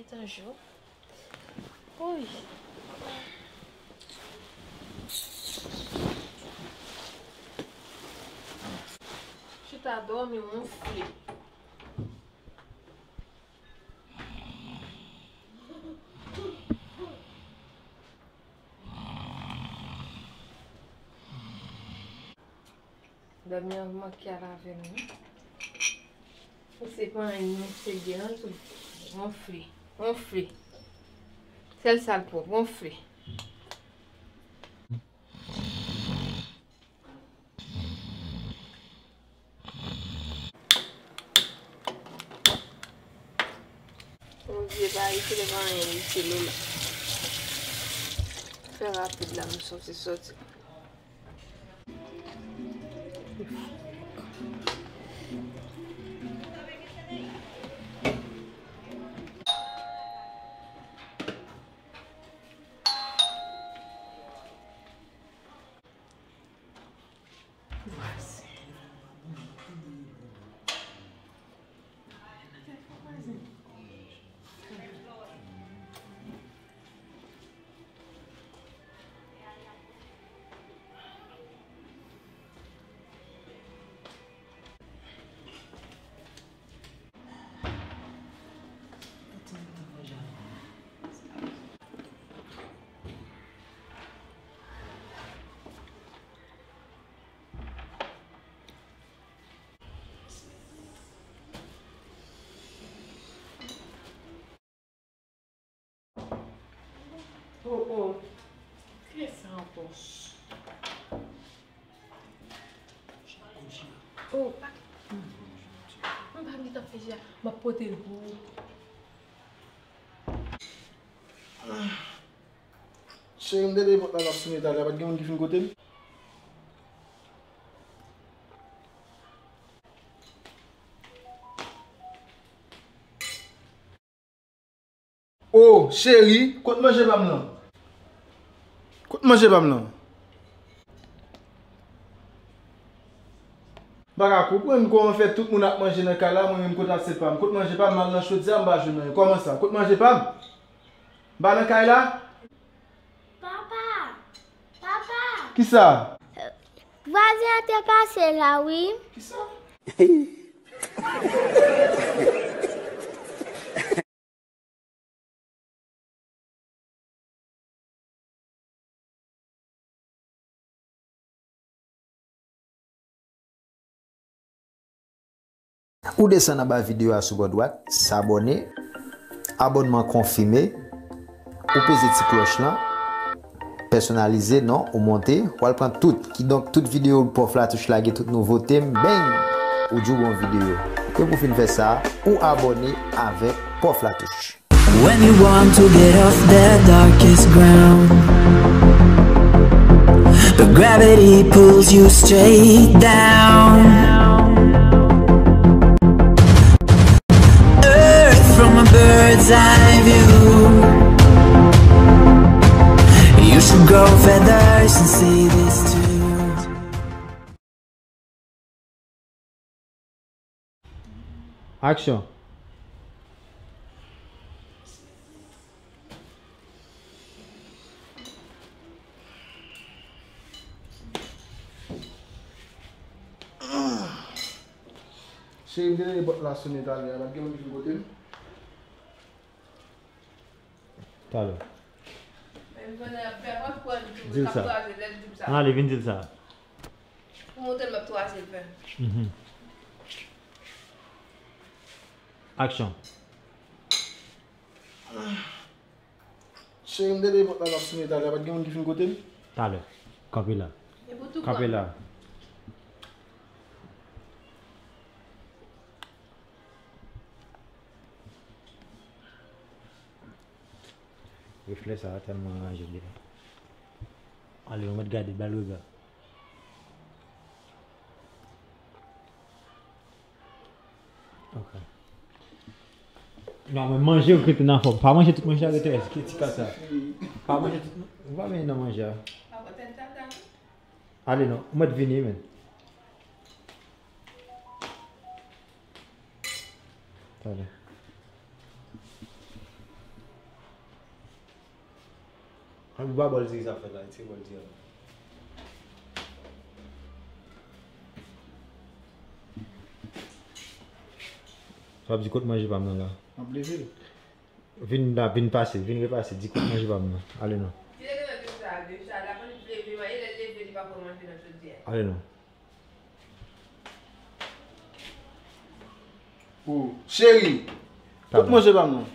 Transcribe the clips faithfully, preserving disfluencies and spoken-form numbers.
Tanjou. Oy. Chita dòmi, wonfle. Dòmi an manke al avè m, wi. Ou se pa anyen, se deranj ou. Wonfle, wonfle. Sèl sa l pwòp, wonfle. Yon vye bagay ki te pa anyen li se Lola. Fè rapid la, m soti soti. Oh, oh. Kiyès sa ankò? Oh, pa, m pa vin ap fè jè a. M ap pote l pou ou. Cheri, m te deye pòt la, l ap sonnen talè a, pa t gen moun ki fin kote m? O, cheri, kot manje pa m nan? Kot manje pa m nan? M pa ka konprann kòman fè tout moun ap manje nan kay la, mwen menm kot asyèt pa m? Kot manje pa m? M al nan chodyè a, m pa jwenn anyen. Kòman sa? Kot manje pa m? M pa nan kay la? Papa! Papa! Kisa? Vwazen an te pase la, wi. Kisa? Ou desann anba videyo a sou bò dwat, sabòne, abònman konfime, ou peze ti klòch lan, pèsonalize, non, ou monte, w al pran tout. Kidonk, tout videyo Pwòf Latouch lage, tout nouvote m, bang! Ou di w gon videyo. Epi w fin fè sa, ou abòne avèk Pwòf Latouch. When you want to get off the darkest ground, but gravity pulls you straight down. Earth from a bird's eye view. You should grow feathers and see this too. Aksyon. Cheri, m te tande pòt la sonnen talè a, pa t gen moun ki fin kote m? Talè. Di l sa. Ann ale, vin di l sa. Pou montre l m ap twaze l fè. Mhm. Aksyon. Cheri, m te tande pòt la t ap sonnen talè a, pa t gen moun ki fin kote m? Talè. Kanpe la. Kanpe la. Reflè sa a tèlman ranje deja. Ale, nou mèt gade, ba l rega. Ok. Non, men manje yo ki rete nan fòm. Pa manje tout manje a rete, rete ti kaka sa. Pa manje tout, ou pa manje nan manje a. Ale non, ou mèt vini, men. Talè. Ann ba bòl diri sa fèt la, retire bòl diri a. Sa w ap di kot manje pa m nan la? M ap leve l. Vin la, vin pase, vin repase, di kot manje pa m nan. Ale non. Ti nèg nan vin sa, vin sa, la konn leve, men lè l leve, li pa pran manje nan chodyè. Ale non. O, cheri, kot manje pa m nan?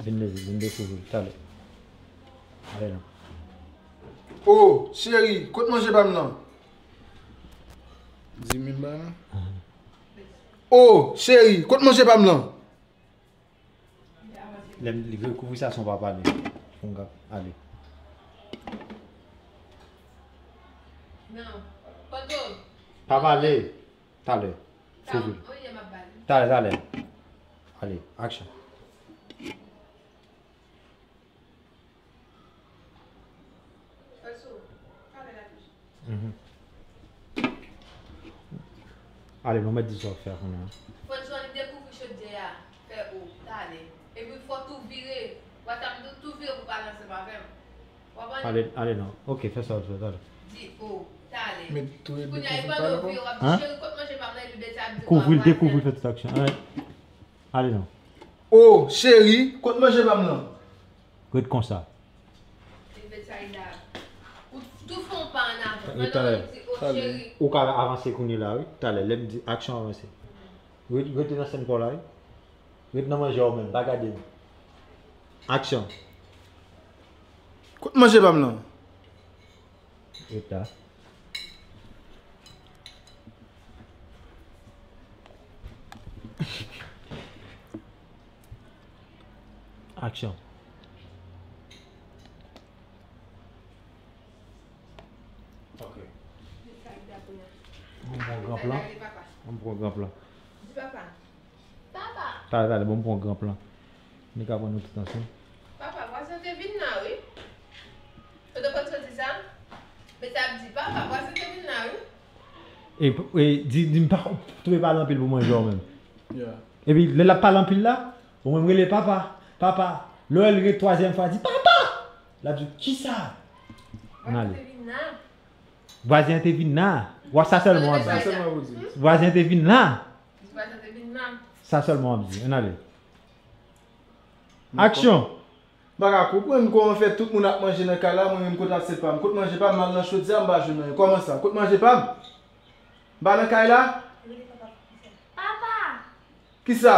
Vin leve, vin dekouvri l, talè. Ale non. O, cheri, kot manje pa m nan? Di m vin ba nan. O, cheri, kot manje pa m nan? Lè m li rekouvri sa, se yon pa pale. Fon gap, ale. Pa pale. Talè. Fouvi. Talè, talè. Ale, aksyon. Mhm. Ale, non, mèt di sa w fè kounye a. Fò n jwenn dekouvri chodyè a, fè o, talè. Epi fò tou vire. W ap tou, tou vire pou pale ansanm avè m. W ap ale, ale non. Ok, fè sa w fè, talè. Di o, talè. Kounye a, e pandan w vire, w ap di, cheri, kot manje pa m nan, epi bèl sa ap di, kouvri l, dekouvri l, fè tout aksyon. Ale. Ale non. O, cheri, kot manje pa m nan? Ret konsa. Ou tou fè yon pa ann avan. Pandan w di, o, cheri. Ou ka avanse kounye la, wi. Talè, lè m di aksyon, avanse. Ret, rete nan sèn pa w la, wi. Ret nan manje a w menm, pa gade m. Aksyon. Kot manje pa m nan? Eta. Aksyon. Ok. Bon, bon, gran plan. Bon, bon, gran plan. Di papa. Papa. Talè, talè, bon, m pran gran plan. Nou ka pran nou tout ansanm. Papa, vwazen te vin la, wi. Ou te konn soti sa? Men sa ap di, papa, vwazen te vin la, wi. E, e di, di m pa twouve pale anpil pou manje w menm. Yeah. Epi, lè l ap pale anpil la, ou menm rele papa, papa. Lè w rele twazyèm fwa, di, papa! L ap di, kisa? Ann ale. Vwazen te vin la. Vwazen an te vin la. Wa, sa sèlman w ap di. Sa sèlman w ap di. Vwazen an te vin la. Vwazen te vin la. Sa sèlman w ap di. Ann ale. Aksyon! M pa ka konprann kòman fè tout moun ap manje nan kay la, mwen menm kot asyèt pa m. Kot manje pa m, m al nan chodyè a, m pa jwenn anyen. Kòman sa? Kot manje pa m? M pa nan kay la? Papa! Kisa?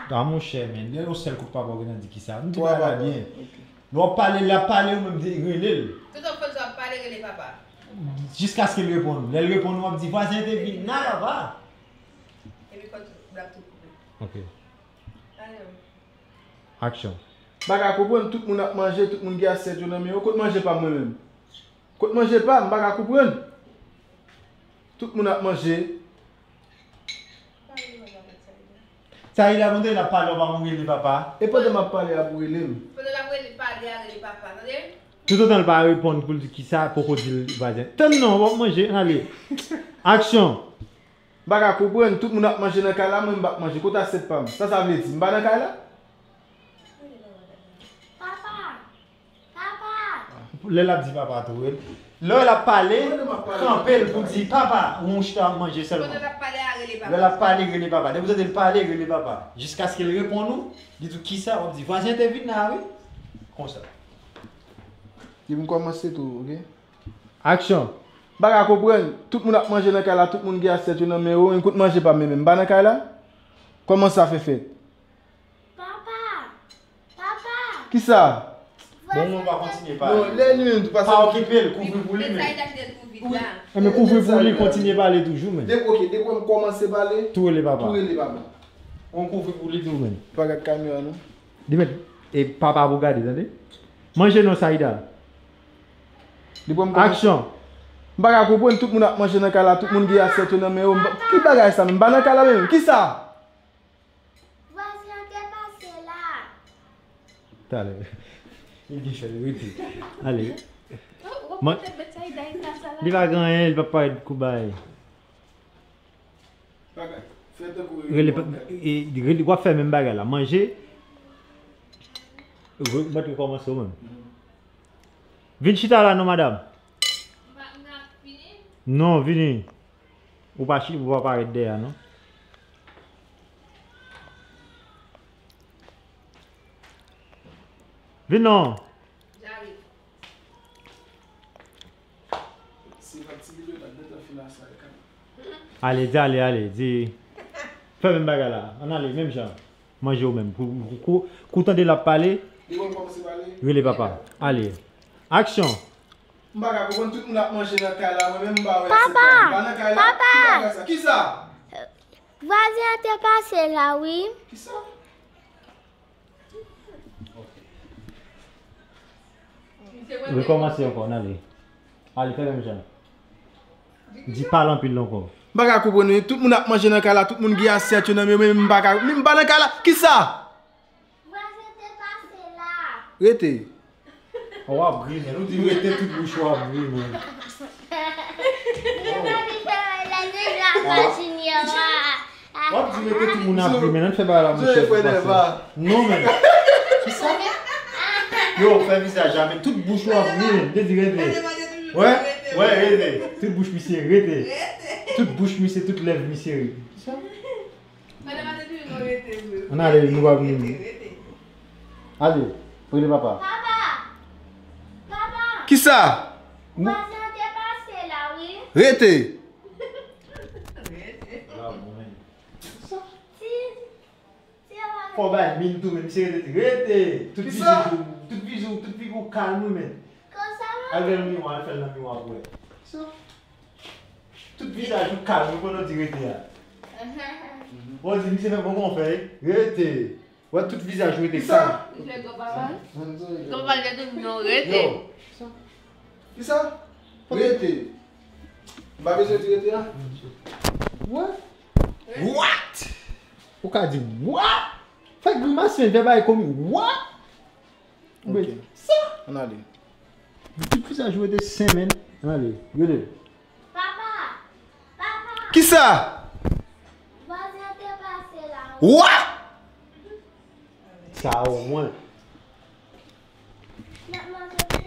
A monchè, men, lè yon sèl kout papa w gen nan di kisa. M di papa byen. Lè w ap pale, l ap pale, ou menm rele l. Toutan w konn sa w ap pale, rele papa. Jiskaske l reponn ou. Lè l reponn ou, w ap di, vwazen te vin la, papa. Epi kòd la ap tou koupe. Ok. Ale non. Aksyon. M pa ka konprann, tout moun ap manje, tout moun gen asyèt yo nan men yo. Kot manje pa m mwen menm? Kot manje pa m? M pa ka konprann. Tout moun ap manje. Sa e la, mwen te la pale, w pa mwen rele papa. E pandan m ap pale a pou rele m. Pandan l ap rele, pale a, rele papa, tande? Toutotan l pa reponn pou l di kisa, poko di l vwazen. Tann non, w ap manje, ale. Aksyon. M pa ka konprann, tout moun ap manje nan kay la, mwen m p ap manje. Kote asyèt pa m? Sa sa vle di? M pa nan kay la? Papa! Papa! Lè l ap di papa tou, wi. Lè l ap pale, kanpe l pou di papa, ou chita ap manje sèlman. Pandan l ap pale a, rele papa. Lè l ap pale, rele papa. Depi w tande l pale, rele papa. Jiskaske l reponn ou, li di w kisa, w ap di, vwazen te vin la, wi. Konsa. Depi m kòmanse tou, ok? Aksyon. M pa ka konprann. Tout moun ap manje nan kay la, tout moun gen asyèt yo nan men yo, men kote manje pa m menm? M pa nan kay la? Kòman sa fè fèt? Papa! Papa! Kisa? Bon, mwen pa kontinye pale. Non, lè li menm tou pase. Pa okipe l, kouvri pou li menm. Sa e ta kite l tou vit la. Enben, kouvri pou li, kontinye pale toujou, men. Depi, ok, depi m kòmanse pale, tou rele papa. Tou rele papa. Ou kouvri pou li tou, men. Pa gad kamera, non. Li met, e papa pou gade, tande? Manje non, Saïda. Depi m kòmanse. Aksyon. M pa ka konprann, tout moun ap manje nan kay la, tout moun gen asyèt yo nan men yo. M pa, ki bagay sa menm? M pa nan kay la menm. Kisa? Vwazen an te pase la. Talè. Li gen chèz, rete. Ale. Ou, ou konn tèt bèt sa, li bay ta sa la. Li pa gen anyen, li pa parèt kou bay. Bagay. Fè tankou rele, e, rele, w ap fè menm bagay la. Manje. Mwen te kòmanse ou menm. Vin chita la non, madanm. Non, vini. Ou pa chi-, ou pa parèt dèyè a, non. Vin non. Ale, di ale, ale, di. Fè menm bagay la. Ann ale, menm jan. Manje ou menm. Kou, kou, kou, kou tande l ap pale, rele papa. Ale. Aksyon. M pa ka konprann, tout moun ap manje nan kay la, mwen menm m pa wè se kay. M pa nan kay la, ki bagay sa? Kisa? Vwazen an te pase la, wi. Kisa? Rekòmanse ankò, ann ale. Ale, fè menm jan. Di pale anpil ankò. M pa ka konprann, wi. Tout moun ap manje nan kay la, tout moun gen asyèt yo nan men yo, men m pa ka, men m pa nan kay la. Kisa? Vwazen te pase la. Rete. W ap ri, men. Ou di rete, tout bouch ou ap ri, men. Li pa di fè lè deja pa Junior a. W ap di rete, tout moun ap ri, men. Ann fè bagay la, monchè, pou pase. Non, men. Kisa? Yo, fè vizaj la, men. Tout bouch ou ap ri, men. Te di rete. Wè, wè, rete. Tout bouch misye rete. Tout bouch misye, tout lèv misye ri. Kisa? Ann ale, nou pa vini. Ale, rele papa. Papa! Papa! Kisa? Vwazen an te pase la, wi. Rete! Ti, ti vwazen. Fò bay min tou, men misye rete. Rete! Tout vizaj ou, tout vizaj ou, tout figi ou kalm, wi, men. Al fè l nan miwa, al fè l nan miwa pou wè. Tout vizaj ou kalm, wi, pandan w di rete a. Bon, di misye fè bon konfè, wi. Rete. Wè, tout vizaj ou rete kalm. Misye gwo papa. Gwo papa te di non, rete. Yo. Kisa? Rete. M pa bezwen di rete a. Wè. What? Ou ka di what? Fè grimas, men, fè bagay komi. What? Ok. Sa? Ann ale. Tout vizaj ou rete sen, men. Ann ale. Rete. Papa! Papa! Kisa? Vwazen an te pase la. Wa? Sa o mwen. N ap manje pye.